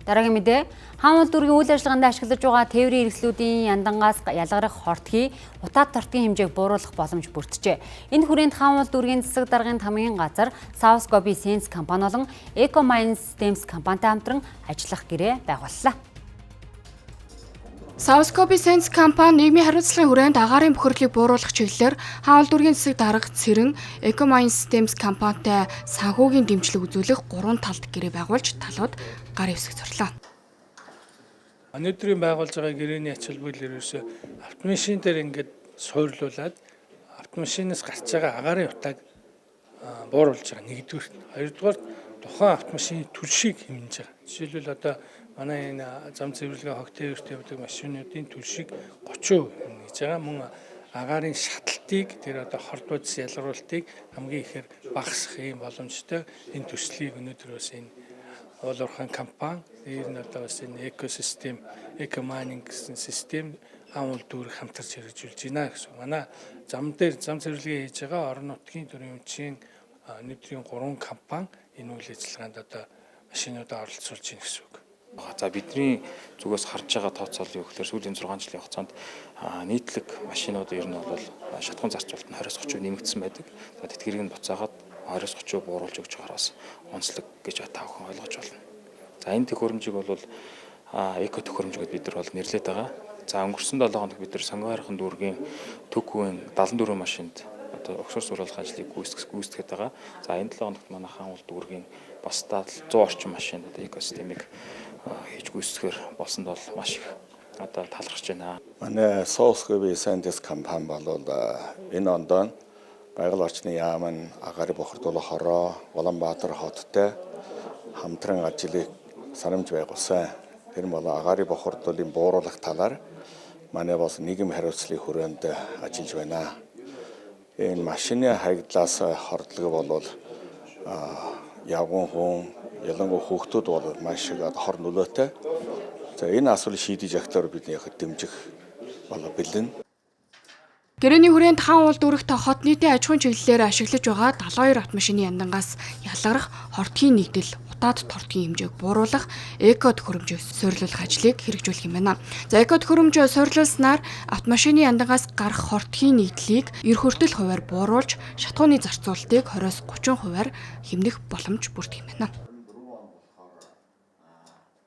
Дараагийн мэдээ, Хаан уул дүүргийн үйл ажиллагаанд ашиглаж байгаа тээврийн хэрэгслүүдийн яндангаас ялгарах хортхий утаад тортгийн хэмжээг бууруулах боломж бүрджээ. Энэ хүрээнд Хаан уул дүүргийн засаг даргын тамгийн газар South Gobi Sense компани болон Eco Mine Systems компанитай хамтран ажиллах гэрээ байгууллаа. South Gobi Sense компани нийгмийн хариуцлагын хүрээнд агаарын бохирдлыг бууруулах чиглэлээр Хаан уул дүүргийн засаг дарга Цэрэн Eco Mine Systems компанитай санхүүгийн дэмжлэг үзүүлэх гурван талд гэрээ байгуулж талууд гар эвсэг зорлоо. Өнөөдрийн байгуулж байгаа гэрээний ач холбогдол ерөөсөө автомашин дээр ингээд суурлуулад автомашинаас гарч байгаа агаарын утааг бууруулж байгаа нэгдүгээр. Хоёрдугаар, тухайн автомашины түлшийг хэмнэж байгаа. Жишээлбэл, одоо манай энэ зам цэвэрлэгээ, хог тээвэрт явдаг машинуудын түлшийг 30% хэмнэж гэж байгаа. Мөн агаарын шаталтыг, тэр одоо хорт бодис ялгаруултыг хамгийн ихээр багасгах юм боломжтой. Энэ төслийг өнөөдөр бас энэ уул уурхайн компани, дээр нь одоо бас энэ экосистем, eco mining гэсэн систем, Хаан уул дүүрэг хамтарч хэрэгжүүлж байна гэсэн. Манай зам дээр зам цэвэрлэгээ хийж байгаа орон нутгийн төрийн өмчийн өнөөдрийн гурван компани энэ үйл ажиллагаанд одоо машинуудаа оролцуулж байна гэсэн үг. За, бидний зүгээс харж байгаа тооцоолол юу гэхээр сүүлийн 6 жилийн хугацаанд нийтлэг машинууд ер нь бол шатахуун зарцуулалт нь 20-30% нэмэгдсэн байдаг. За, тэтгэрийг нь буцаагаад 20-30% бууруулж өгч байгаараас онцлог гэж та бүхэн ойлгож байна. За, энэ төхөөрөмжийг бол эко төхөөрөмж гэдээ бид нар бол нэрлэдэг байгаа. За, өнгөрсөн 7 хоног бид нар Сонгон хайрхан дүүргийн Төг Хүүгийн 74 машинд одоо угсвар суурилах ажлыг гүйцэтгэхэд байгаа. За, энэ 7 хоногт манай Хаан уул дүүргийн бас 100 орчим машинд одоо экосистемийг хийж гүйцэтгэхээр болсонд бол маш их одоо талархаж байна. Манай South Gobi Scientist компани бол энэ ондоо байгаль орчны яам нь агаарын бохирдуулах хороо Улаанбаатар хоттой хамтран ажлыг санамж байгуулсан. Тэр нь бол агаарын бохирдлын бууруулах талаар манай бас нийгэм хариуцлагын хүрээнд ажиллаж байна. Энэ машины хаягдлаас хордлого бол явган хүн, ялангуяа хүүхдүүд бол маш их хор нөлөөтэй. За, энэ асуудлыг шийдэж явахтаар бид яг дэмжих болоо бэлэн. Гэрээний хүрээнд Хаан уул дүүрэгт хот нийтийн аж ахуйн чиглэлээр ашиглаж байгаа 72 автомашины яндангаас ялгарах хортгийн нэгдэл утаад тортгийн хэмжээг бууруулах эко төхөөрөмжийг суурилуулах ажлыг хэрэгжүүлэх юм байна. За, эко төхөөрөмж суурилуулснаар автомашины яндангаас гарах хортгийн нэгдлийг 90 хүртэл хувиар бууруулж, шатахууны зарцуулалтыг 20-оос 30 хувиар хэмнэх боломж бүрдэх юм байна.